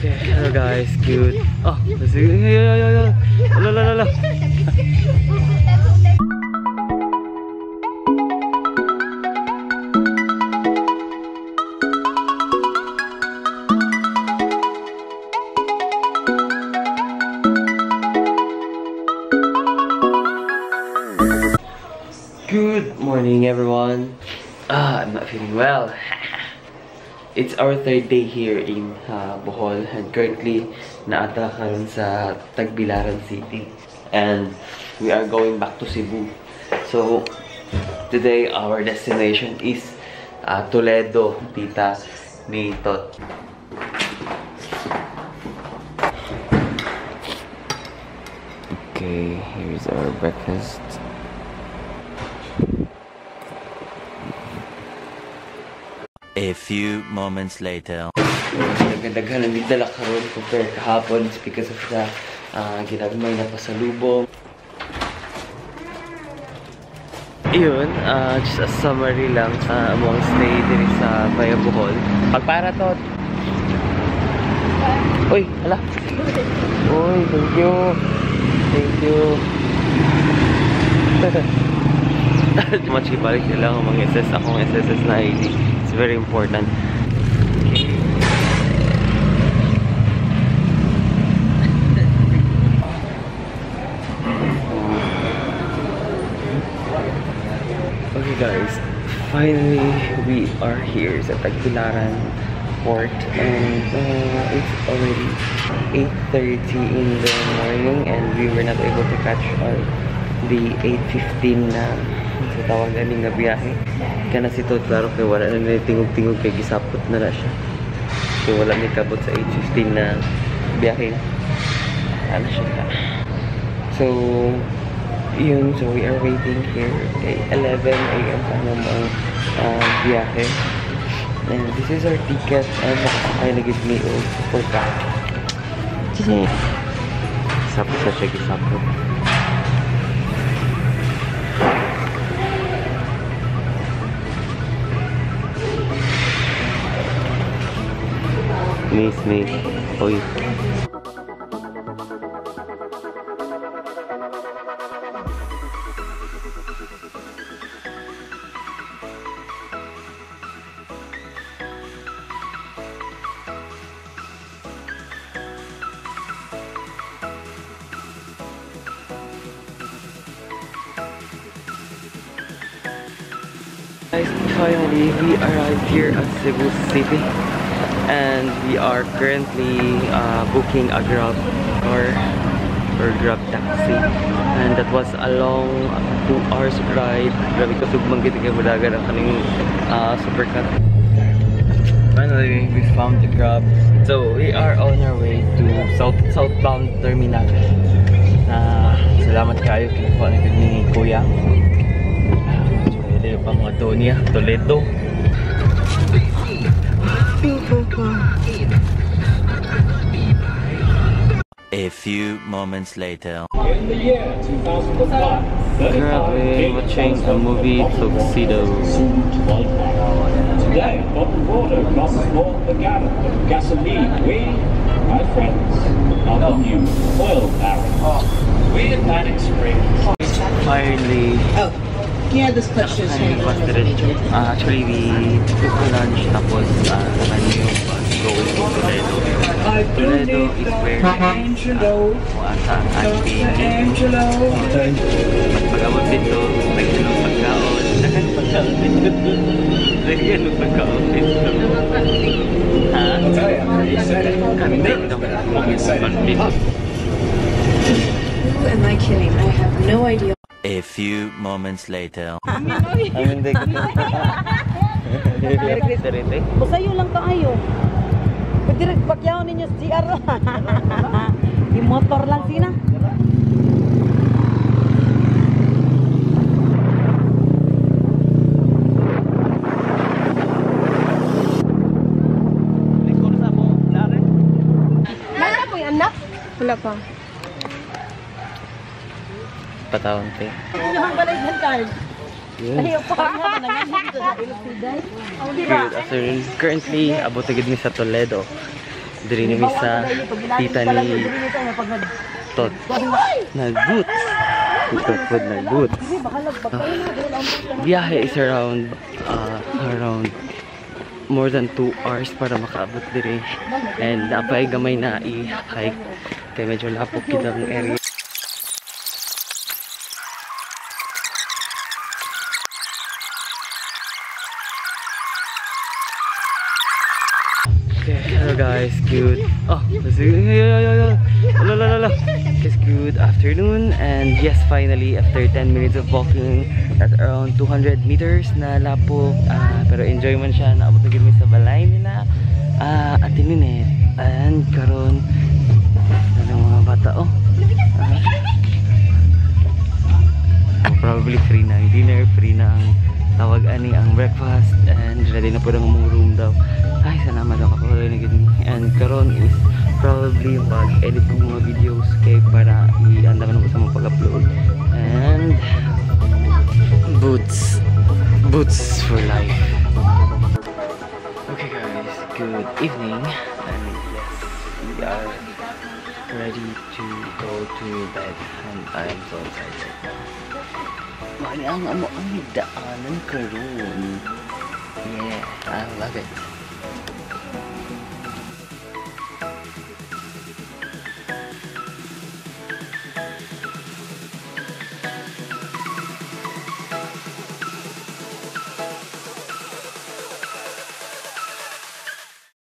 Okay, hello guys, cute. Oh, yeah. La la la la. Good morning, everyone. I'm not feeling well. It's our third day here in Bohol, and currently naata karon sa Tagbilaran City, and we are going back to Cebu. So today our destination is Toledo, tita ni Tot. Okay, here's our breakfast. A few moments later. Nagdaghan ang dala karon compare kahapon. It's because of the ginagmay na pasalubong. Iyon, just a summary lang sa among stay diri sa Via Bohol. Pagpara to. Uy, hala. Uy, thank you. Thank you. Much ibalik nila ang mga SS, akong SSS na ID. It's very important. Okay. Okay guys, finally we are here sa Tagbilaran Port, and it's already 8:30 in the morning, and we were not able to catch our the 8:15 na sa tawag ani nga biyahe. Kana si Tot, klaro kay wala na tingog-tingog kay gisapot na na siya. So wala ni kabot sa 8:15 na biyahe. Ano siya. So yun, so we are waiting here kay 11 AM pa naman ang biyahe. And this is our ticket, and makasakay na gid mi og support ka. Sapot na siya, gisapot. Miss me. Oy. Guys, finally we arrived here at Cebu City, and we are currently booking a Grab car or Grab taxi, and that was a long 2 hours ride. Grabe ka sugmang gid kay mudagan ang kaning supercar. Finally we found the Grab, so we are on our way to southbound terminal. Salamat kayo kinakuha na gid ni Kuya. Pa mga Donya, Toledo. A few moments later. In the year 2001, Grabe, watching a movie Tuxedo. Today, bottled water costs more than a gallon of gasoline. We, my friends, are the new oil barons. We at Manic Springs. Finally. Oh. Yeah, this question is actually, we took a lunch, tapos yung bus going to Toledo. Toledo is where sa auntie. Pag-abot dito, nagyan ng pagkaon. Nagyan ng pagkaon dito. Nagyan ng pagkaon dito. Ha? Kante. Who am I kidding? I have no idea. A few moments later. Usayo lang kaayo. Pwede rin pagyaw ninyo sa GR. Yung motor lang sina. Nasa po yung anak? Wala pa. Patawon te. Good afternoon. Currently, abot agad mi sa Toledo. Diri na mi sa tita ni Tot. Nag-boots. Tot po nag-boots. Biyahe is around around more than 2 hours para makaabot diri. And napay gamay na i-hike kay medyo lapok gid ang area. Okay, hello guys, good. Oh, it's good afternoon, and yes, finally after 10 minutes of walking at around 200 meters na lapok, pero enjoy man siya, naabot na gid mi sa balay nila Ate Ninette. And karon ang mga bata, oh. Probably free na ang dinner, free na ang tawag ani ang breakfast, and ready na po ang among room daw. Ay, salamat ako kapuloy na gid mi. And karon is probably mag-edit ko mga videos kay para i-anda ko na po sa mga pag-upload. And boots. Boots for life. Okay guys, good evening. And yes, we are ready to go to bed. And I am so excited. Mali ang amo ang daanan karon. Yeah, I love it.